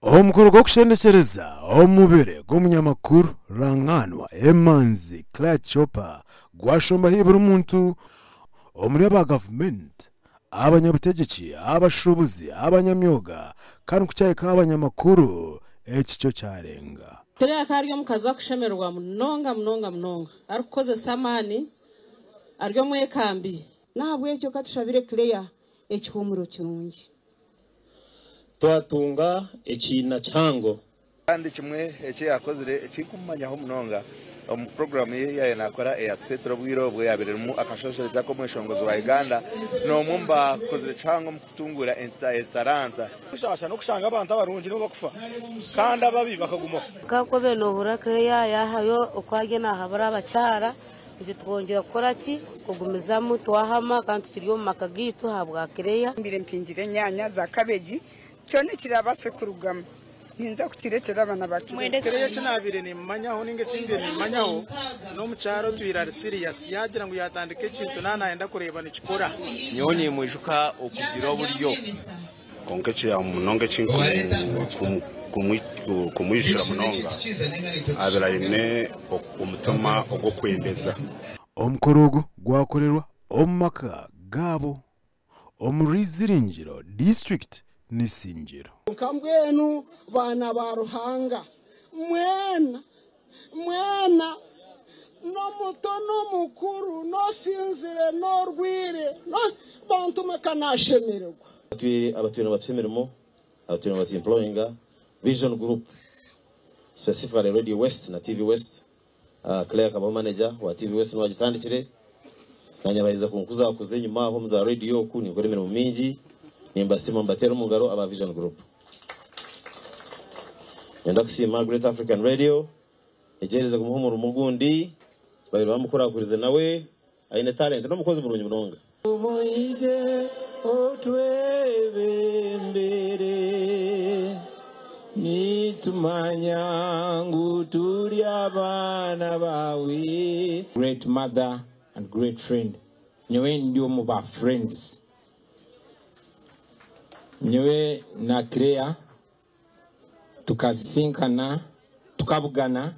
Omukoro gw'okushendekyereza omubiri gw'omunyamakuru rurangaanwa emanzi Claire Chopper gwashomba haihi buri muntu omuri aba gavumenti, abanyabutegyeki, abashuubuzi, abanyamyoga kandi kukyahika aha banyamakuru eki kyo kyarenga. Claire akaba ari omukazi akushemererwa munonga munonga munonga arikukozesa amaani ari omwekambi. N'ahabw'ekyo ka tushabire Claire ekihuumuro kirungi. Twatunga ekiina kihango. Kandi kimwe eki yaakozire eki nkumumanyaho munonga, omu puroguraamu ye ei yaabaire naakora eya Tuseeture obwire obwo yaabaire erimu akashosherekye ak'omweshongozi wa Uganda, n'omwe omu baakozire kihango omu kutunguura etalanta. Okushaasha n'okushanga abantu abarungi nibo bakufa kandi ababi bakagumaho. Nkakuba nohurira Claire yahayo oku ariyo nahabura abakyara. Itwe twongyera kukora ki? Kugumizamu twahama kandi tukiri omu maka gaitu ahabwa Claire. Mbaire mpingire enyaanya za kabeegi, kyona ekiraabaase kurugamu ninza kukireetera abaana ba Claire. Claire eki naabaire nimmumanyaho nainga eki mbaire nimmanyaho n'omukyara otwire ari serious yaagira ngu yaatandika ekintu naaba naayenda kureeba nikikora. Nyowe nimwijuka okugira oburyo. Kwonka ekya munonga eki nkumwijukira munonga, abaire aine omutima ogw'okwendeza. Omukoro ogu gwakorerwa omu maka gaabo omuri Rwiziringiro disiturikiti n'Isingiro. Kwonka mbwenu baana ba Ruhanga, mwena mwena, n'omuto n'omukuru, n'osinzire n'orwaire, bantu mwe ka naashemererwa! Abatwire nibatuha emirimo, abatwire nibatu employinga, Vision Group specifically Radio West na TV West, Claire akabaho manager wa TV West niwe agitandikire, nanye baheza kunkuzakuza enyima aho omu za radio oku ninkora emirimo mingi, nimbasiima mbateera omu ngaro aba Vision Group. Niinyenda kusiima Great African Radio egyerize kumuha omurimo ogundi, babaire bamukurakurize nawe aine talent n'omukozi murungi munonga. Oije otwebembere, Nitumanya ngu turi abaana baawe. Great mother and great friend nyowe ndi omu ba friends nyowe na Claire tukasisinkana tukabugana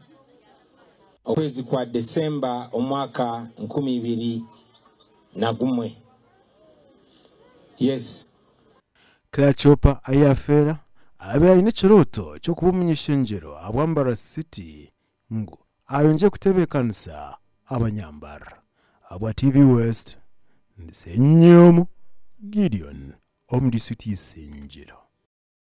okwezi kwa December omwaka 2001 yes. Claire Chopper ahi yaafeera abaire aine ekirooto ky'okuba omuny'eishengyero ahabwa Mbarara City ngu ayongyere kutebeekanisa abanyambarara. Ahabwa TV West, ndi Ssenyomo Gideon omu disiturikiti y'Isingiro.